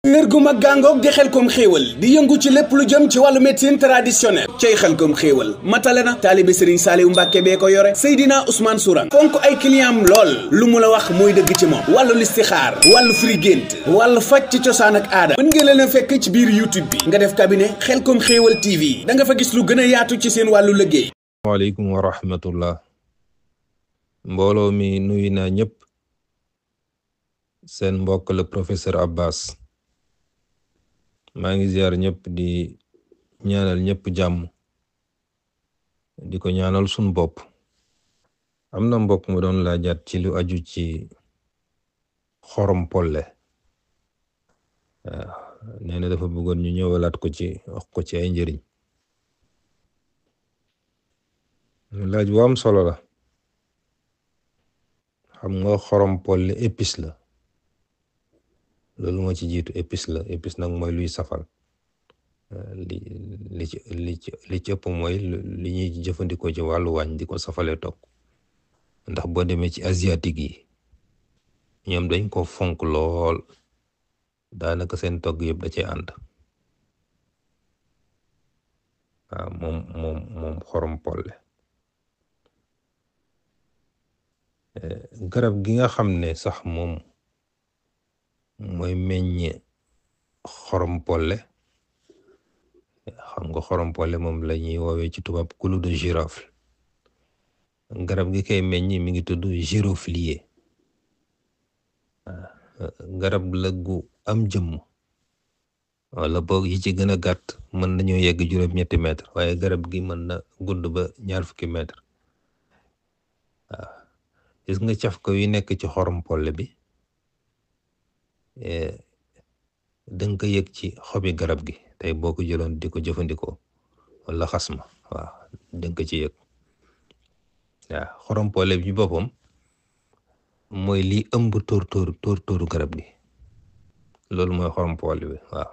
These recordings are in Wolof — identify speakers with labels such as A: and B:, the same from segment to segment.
A: kër gu mag gàngoog di Xelcom xéewal di yëngu ci lépp lu jëm ci wàllu médecine traditionnelle cay Xelcom xéewal matale na taalibe Serigne Saliou Mbàkke bee ko yore Seydina Ousmane Sourang fonk ay clientam lool lu mu la wax mooy dëgg ci moom wàllu listixaar wàllu firi gént wàllu faj ci cosaan ak aada mën ngeen leen a fekk ci biir YouTube bi nga def cabinet Xelcom xéewal TV da nga fa gis lu gën a yaatu ci seen wàllu liggéey.
B: waaleykum wa rahmatullah mbooloo mi nuyu naa ñëpp seen mbokk la professeur Abbas maa ngi ziar ñëpp di ñaanal ñëpp jàmm di ko ñaanal sun bopp. am na mbokk mu doon laajaat ci lu aju ci xorom polle nee na dafa bëggoon ñu ñëwalaat ko ci wax ko ci ay njëriñ. laaj bu am solo la. xam nga xorom polle épice la loolu moo ci jiitu épice la épice nag mooy luy safal li ci ëpp mooy li ñuy jëfandikoo ci wàllu wàññ di ko safalee togg ndax boo demee ci asiatique yi ñoom dañ ko fonk lool daanaka seen togg yëpp da cee ànd. waaw moom xorom polle garab gi nga xam ne sax moom mooy meññ xorom polle xam nga xorom polle moom la ñuy woowee ci tubaab clou de girofle garab gi koy meññ mi ngi tudd giroflier garab la gu am jëmm wala boog yi ci gën a gàtt mën nañoo yegg juróom-ñetti mètre waaye garab gi mën na gudd ba 20 mètre. waaw gis nga caf ko yi nekk ci xorom polle bi danga ko yëg ci xobi garab gi tey boo ko jëloon di ko jëfandikoo wala xasma waaw danga ko ci yëg. waaw xorom polle bi boppam mooy li ëmb tóortóoru garab gi loolu mooy xorom polle bi waaw.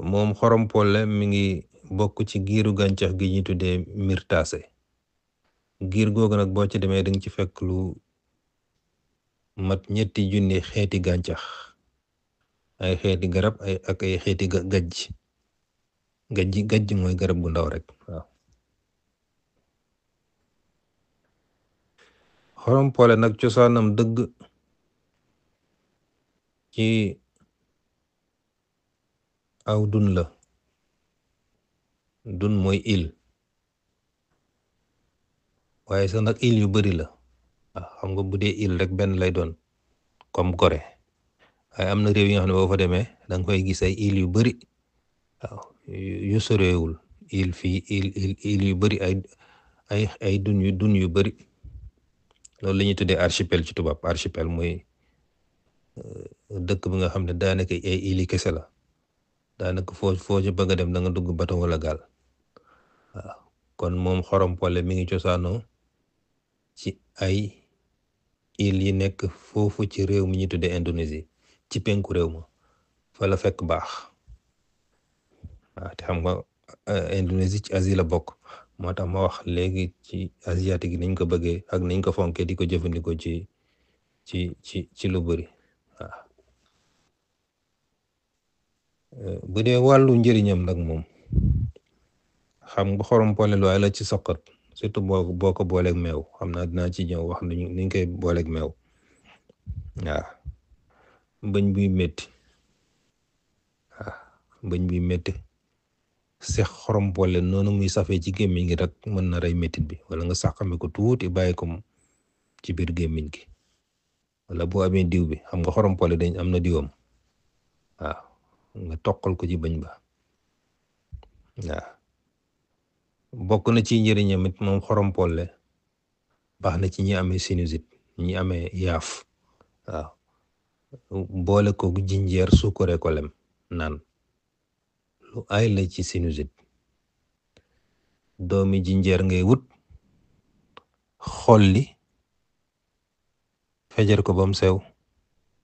B: moom xorom polle mi ngi bokk ci giiru gàncax gi ñuy tuddee myrtaceae giir googu nag boo ci demee danga ci fekk lu mat 3,000 xeeti gàncax ay xeeti garab ak ay xeeti gajj mooy garab gu ndaw rek waaw. xorom polle nag cosaanam dëgg ci aw dun la dun mooy île waaye sax nag île yu bari la waaw xam nga bu dee île rek benn lay doon comme Gorée waaye am na réew yi nga xam ne boo fa demee da nga fay gis ay île yu bari waaw yu sorewul île fii île yu bari ay dun yu bari loolu la ñuy tuddee archipel ci tubaab archipel mooy dëkk bi nga xam ne daanaka ay île yi kese la daanaka foo ci bëgg a dem da nga dugg bato wala gaal waaw kon moom xorom polle mi ngi cosaanoo ci ay île yi nekk foofu ci réew mi ñu tuddee Indonésie ci penku réew ma fa la fekk baax waaw te xam nga Indonésie ci Asie la bokk moo tax ma wax léegi ci asiatique yi niñ ko bëggee ak niñ ko fonkee di ko jëfandikoo ci lu bari waaw. bu dee wàllu njëriñam nag moom xam nga xorom polle lu la ci soqat surtout boo ko booleeg meew xam naa dinaa ci ñëw wax niñ koy booleeg meew waaw. bëñ buy métti waaw bëñ buy métti seex xorom polle noonu muy safee ci gémmiñ gi rek mën na rey méttit bi wala nga sàqami ko tuuti bàyyi ko ci biir gémmiñ gi wala boo amee diw bi xam nga xorom polle dañ am na diwam waaw nga toqal ko ci bëñ ba waaw. bokk na ci njëriñam it moom xorom polle baax na ci ñi amee sinusite ñi amee yaaf waaw boole ko jinjeer suukare ko lem naan lu ay la ci sinusite doomi jinjeer ngay wut xolli fejar ko bam sew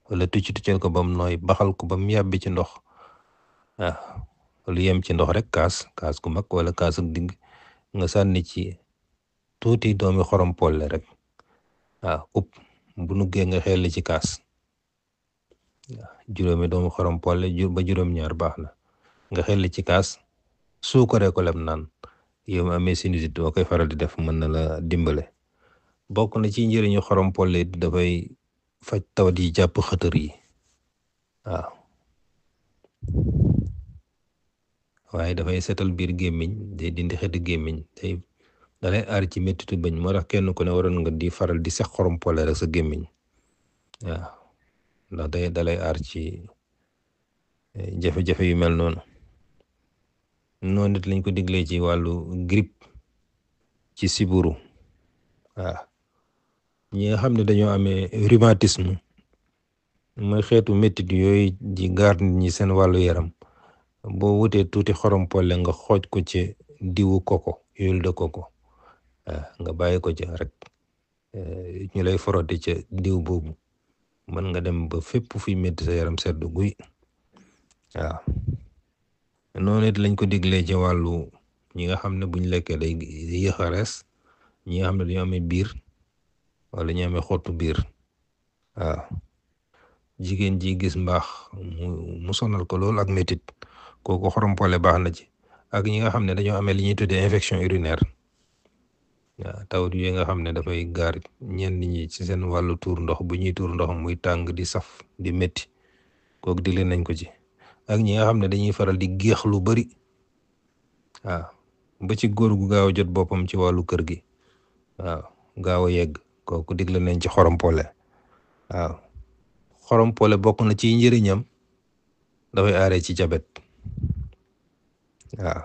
B: wala tuccal ko bam nooy baxal ko bam yàbbi ci ndox waaw lu yem ci ndox rek kaas ku mag wala kaas ak digg nga sànni ci tuuti doomi xorom polle rek waaw upp bu nuggee nga xel ci kaas juróomi doomu xorom polle ba juróom-ñaar baax na nga xel ci kaas suukaree ko lem naan yow ma amee sinusite boo koy faral di def mën na la dimbale. bokk na ci njëriñu xorom polle dafay faj tawat yi jàpp xëtër yi waaw waaye dafay setal biir gémmiñ day dindi xetu gémmiñ day dalay aar ci mettitu bëñ moo tax kenn ku ne waroon nga di faral di sex xorom polle rek sa gémmiñ waaw ndax day dalay aar ci jafe-jafe yu mel noonu nit lañ ko diglee ci wàllu grippe ci siburu waaw ñi nga xam ne dañoo amee rhumatisme mooy xeetu mettit yooyu ji gaar nit ñi seen wàllu yaram boo wutee tuuti xorom polle nga xooj ko ci diwu koko huile de coco nga bàyyi ko ci rek ñu lay frotter ca diw boobu mën nga dem ba fépp fuy métti sa yaram sedd guy waaw noonu it lañ ko diglee ci wàllu ñi nga xam ne buñ lekkee day yéex a rees ñi nga xam ne dañoo amee biir wala ñu amee xottu biir waaw jigéen ji gis mbaax mu sonal ko loolu ak métit kooku xorom polle baax na ci ak ñi nga xam ne dañoo amee li ñuy tuddee infection urinaire waaw tawat yi nga xam ne dafay gaar ñenn ñi ci seen wàllu tuur ndox bu ñuy tuur ndox muy tàng di saf di métti kooku digle nañ ko ci ak ñi nga xam ne dañuy faral di géex lu bari waaw ba ci góor gu gaaw a jot boppam ci wàllu kër gi waaw gaaw a yegg kooku digle nañ ci xorom polle waaw xorom polle bokk na ci njëriñam dafay aaree ci jabet waaw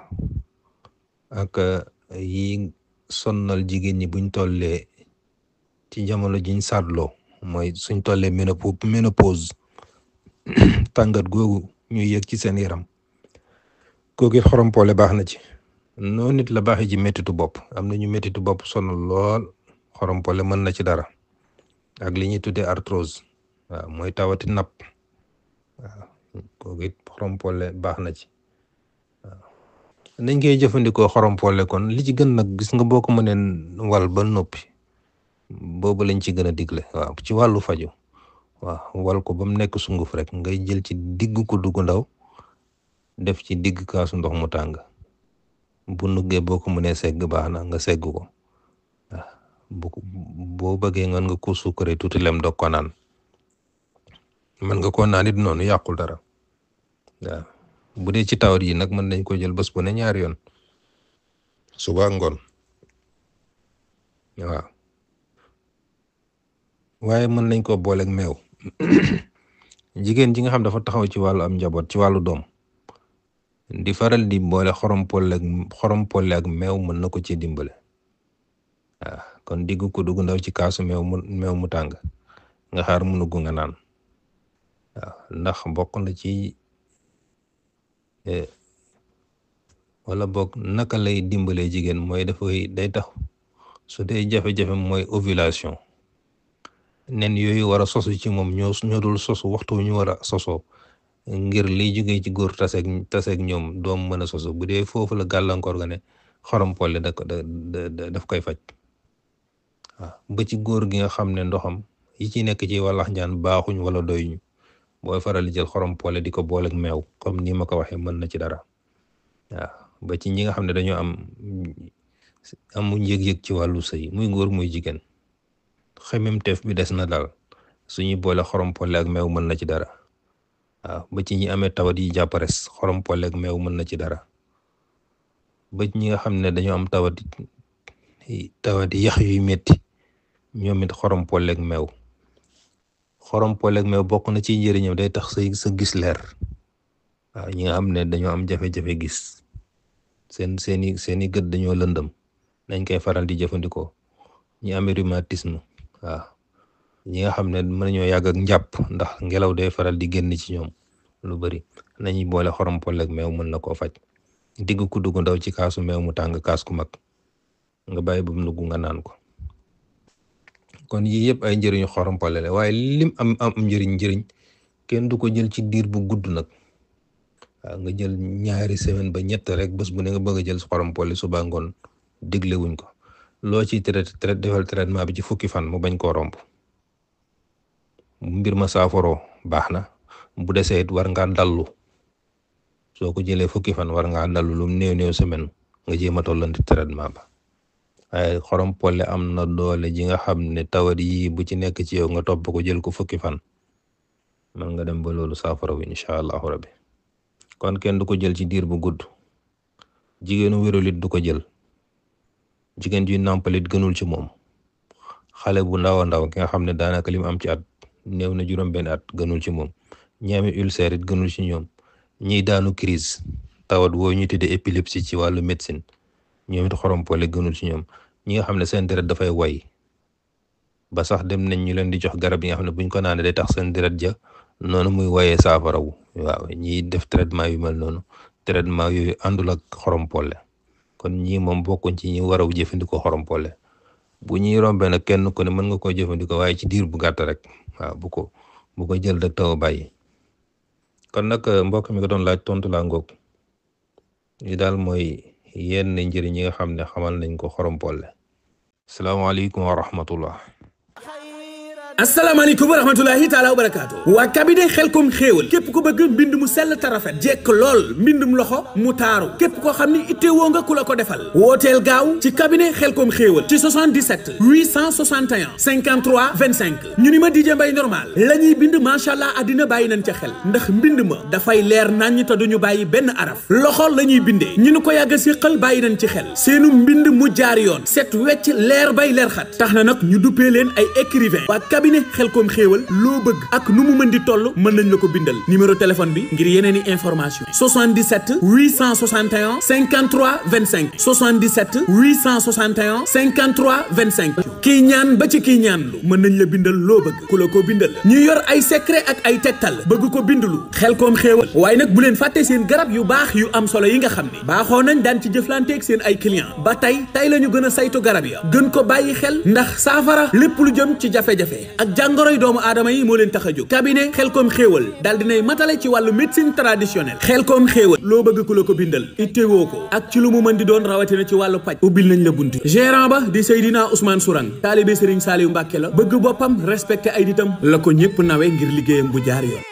B: ak yi sonnal jigéen ñi buñ tollee ci jamono jiñ sàddloo mooy suñ tollee ménopause tàngat googu ñuy yëg ci seen yaram kooku it xorom polle baax na ci noonu nit la baaxee ci mettitu bopp am na ñu mettitu bopp sonal lool xorom polle mën na ci dara ak li ñuy tuddee arthrose waaw mooy tawati napp waaw kooku it xorom polle baax na ci waaw nañ koy jëfandikoo xorom polle kon li ci gën nag gis nga boo ko mënee wal ba noppi boobu lañ ci gën a digle waaw ci wàllu faju waaw wal ko ba mu nekk sunguf rek ngay jël ci digg ko dugg ndaw def ci digg kaasu ndox mu tàng bu nuggee boo ko mënee segg baax na nga segg ko waaw boo bëggee nga ko suukare tuuti lem doog ko naan mën nga koo naan it noonu yàqul dara waaw bu dee ci tawat yi nag mën nañ ko jël bés bu ne ñaari yoon suba ngoon waaw waaye mën nañ ko booleeg meew jigéen ji nga xam dafa taxaw ci wàllu am njaboot ci wàllu doom di faral di boole xorom polle ak meew mën na ko ci dimbale waaw kon diggu ko dugg ndaw ci kaasu meew mu tàng nga xaar mu nugg nga naan waaw ndax bokk na ci wala bokk naka lay dimbalee jigéen mooy day tax su dee jafe-jafe mooy ovulation nen yooyu war a sosu ci moom ñoo dul sosu waxtu ñu war a sosoo ngir liy jógee ci góor taseeg ñoom doom mën a sosu bu dee foofu la gàllankoor ga ne xorom polle daf koy faj waaw ba ci góor gi nga xam ne ndoxam yi ci nekk ci wàllax njaan baaxuñ wala doyuñ booy faral di jël xorom polle di ko booleeg meew comme ni ma ko waxee mën na ci dara waaw ba ci ñi nga xam ne dañoo amuñ yëg-yëg ci wàllu sëy muy góor muy jigéen xememteef bi des na daal suñuy boole xorom polle ak meew mën na ci dara waaw ba ci ñi amee tawat yi jàppares xorom polle ak meew mën na ci dara ba ñi nga xam ne dañoo am tawat yax yuy metti ñoom it xorom polle ak meew bokk na ci njëriñam day tax sa gis leer waaw ñi nga xam ne dañoo am jafe-jafe gis seeni gët dañoo lëndëm nañ koy faral di jëfandikoo ñi amee rhumatisme waaw ñi nga xam ne mën nañoo yàgg ak njàpp ndax ngelaw day faral di génn ci ñoom lu bari nañuy boole xorom polle ak meew mën na koo faj digg ku dugg ndaw ci kaasu meew mu tàng kaas ku mag nga bàyyi ba mu nugg nga naan ko kon yii yëpp ay njëriñu xorom polle la waaye lim am njëriñ kenn du ko jël ci diir bu gudd nag waaw nga jël ñaari semaine ba ñett rek bés bu ne nga bëgg a jël xorom polle suba ngoon digle wuñ ko loo ciy defal traitement bi ci fukki fan mu bañ koo romb mbir ma saafaroo baax na bu desee it war ngaa dallu soo ko jëlee fukki fan war ngaa dallu lu néew semaine nga jéem a tollanti traitement ba waaye xorom polle am na doole ji nga xam ne tawat yi bu ci nekk ci yow nga topp ko jël ko fukki fan man nga dem ba loolu saafara wi incha allahu rabbi kon kenn du ko jël ci diir bu gudd jigéenu wérulit du ko jël jigéen ji nàmpalit gënul ci moom xale bu ndaw a ndaw ki nga xam ne daanaka lim am ci at néew na juróom-benn at gënul ci moom ñaami ulcère it gënul ci ñoom ñiy daanu crise tawat woo ñu tuddee épilepsie ci wàllu médecine ñoom it xorom polle gënul ci ñoom ñi nga xam ne seen deret dafay way ba sax dem nañ ñu leen di jox garab yi nga xam ne buñ ko naanee day tax seen deret ja noonu muy wayee saafara wu waaw ñiy def traitement yu mel noonu traitement yooyu àndul ak xorom polle kon ñii moom bokkuñ ci ñi war a jëfandikoo xorom polle bu ñuy rombee nag kenn ku ne mën nga koo jëfandikoo waaye ci diir bu gàtt rek waaw bu ko jël rek taw bàyyi kon nag mbokk mi ko doon laaj tontu laa ngoog li daal mooy yenn njëriñ yi nga xam ne xamal nañ ko xorom polle. Asalaamaaleykum wa rahmatullah.
A: asalaamaaleykum wa rahmatulahi taala wa barakaatu waa cabinet xelkom xéewal képp ku bëgg mbind mu sell te rafet jekk lool mbindum loxo mu taaru képp koo xam ni ittewoo nga ku la ko defal wooteel gaaw ci cabinet xelkom xéewal ci 77 861 53 25 ñu ni ma DJ Mbaye normal la ñuy bind macha allah àddina bàyyi nañ ca xel ndax mbind ma dafay leer naññ te duñu bàyyi benn araf loxo la ñuy bindee ñu ni ko yàgg siqal bàyyi nañ ci xel seenu mbind mu jaar yoon set wecc leer bay leer xat tax na nag ñu duppee leen ay écrivain cabinet xelkom xéewal loo bëgg ak nu mu mën di toll mën nañ la ko bindal numéro téléphone bi ngir yeneeni information 77 861 53 25 77 861 53 25 kii ñaan ba ci kii ñaan lu mën nañ la bindal loo bëgg ku la ko bindal ñu yor ay secret ak ay tegtal bëgg ko bindulu xelkom xéewal waaye nag bu leen fàtte seen garab yu baax yu am solo yi nga xam ne baaxoo nañ daan ci jëflanteeg seen ay client ba tey la ñu gën a saytu garab ya gën ko bàyyi xel ndax saafara lépp lu jëm ci jafe-jafe ak jàngoroy doomu aadama yi moo leen tax a jóg cabinet xelkom xéewal daal dinay matale ci wàllu médecine traditionnelle xelkom xéewal loo bëgg ku la ko bindal ittewoo ko ak ci lu mu mën di doon rawatina ci wàllu paj ubbil nañ la buntu gérant ba di Seydina Ousmane Sourang taalibe Serigne Saliou Mbacke la bëgg boppam respecté ay nitam la ko ñëpp nawe ngir liggéeyam bu jaar yoon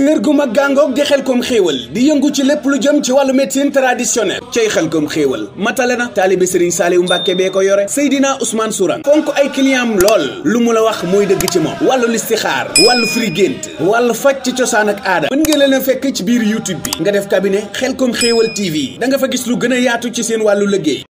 A: kër gu mag gàngoog di xelkom xéewal di yëngu ci lépp lu jëm ci wàllu médecine traditionnelle cay xelkom xéewal matale na taalibe Serigne Saliou Mbacke bee ko yore Seydina Ousmane Sourang fonk ay client am lool lu mu la wax mooy dëgg ci moom wàllu listixaar wàllu firi gént wàllu faj ci cosaan ak aada mën ngeen leen a fekk ci biir YouTube bi nga def cabinet xelkom xéewal TV da nga fa gis lu gën a yaatu ci seen wàllu liggéey